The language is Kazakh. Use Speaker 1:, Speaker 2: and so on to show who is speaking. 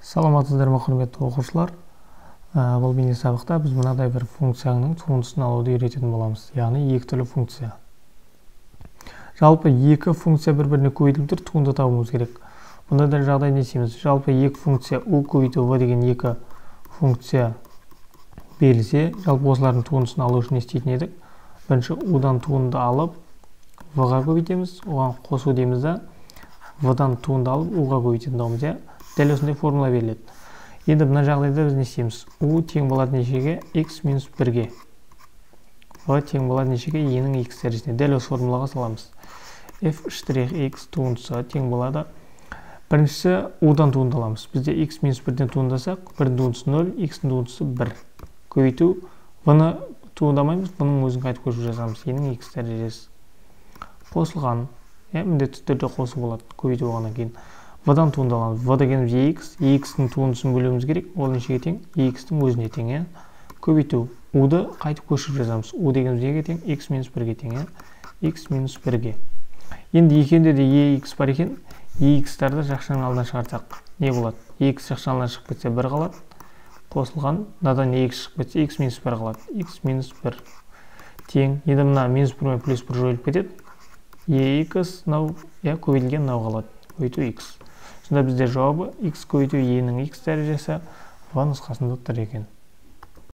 Speaker 1: Саламатсыздар ма, құрметті оқушылар? Бұл бейнесабақта біз мынадай бір функцияның туындысын алуды үйрететін боламыз. Яғни екі түрлі функция. Жалпы екі функция бір-біріне көбейтіліп тұр, туынды табуымыз керек. Бұндай да жағдай не істейміз? Жалпы екі функция u көбейту v деген екі функция берілсе, жалпы осылардың туындысын алу үшін не істейтін едік? Бірінші u-дан туынды алып v-ға көбейтеміз, оған қосу дейміз да, v-дан туынды алып u-ға көбейтетін боламыз, иә? Дәл осындай формула беріледі. Енді мына жағдайда біз не істейміз? U тең болады нешеге? X минус 1-ге. V тең болады нешеге? E-нің x дәрежесіне. Дәл осы формулаға саламыз. F штрих x туындысы тең болады. Біріншісі u-дан туынды аламыз. Бізде x минус 1-ден туындасақ, 1-дің туындысы 0, x-дің туындысы 1. Көбейту v-ны туындамаймыз, v-ның өзін қайтып көшіріп жазамыз. E-нің x дәрежесі. Қосылған, міндетті түрде қосу болады, көбейту болғаннан кейін. V-дан туынды аламыз. V дегеніміз EX, EX-ның туындысын бөлуіміз керек. Ол нешеге тең? EX-тің өзіне тең, иә? Көбейту. U-ды қайтып көшіріп жазамыз. U дегеніміз неге тең? X минус 1-ге тең, иә? X минус 1-ге. Енді екеуінде де EX бар екен. EX-тарды жақшаның алдынан шығарсақ не болады? EX жақшаның алдынан шығып кетсе 1 қалады. Қосылған, мынадан EX шығып кетсе X минус 1 қалады. X минус 1 тең. Енді мына минус 1 мен плюс 1 жойылып кетеді. EX мынау, иә, көбейтілген мынау қалады. Көбейту X. Сонда бізде жауабы x көбейту e-нің x дәрежесі v нұсқасында тұр екен.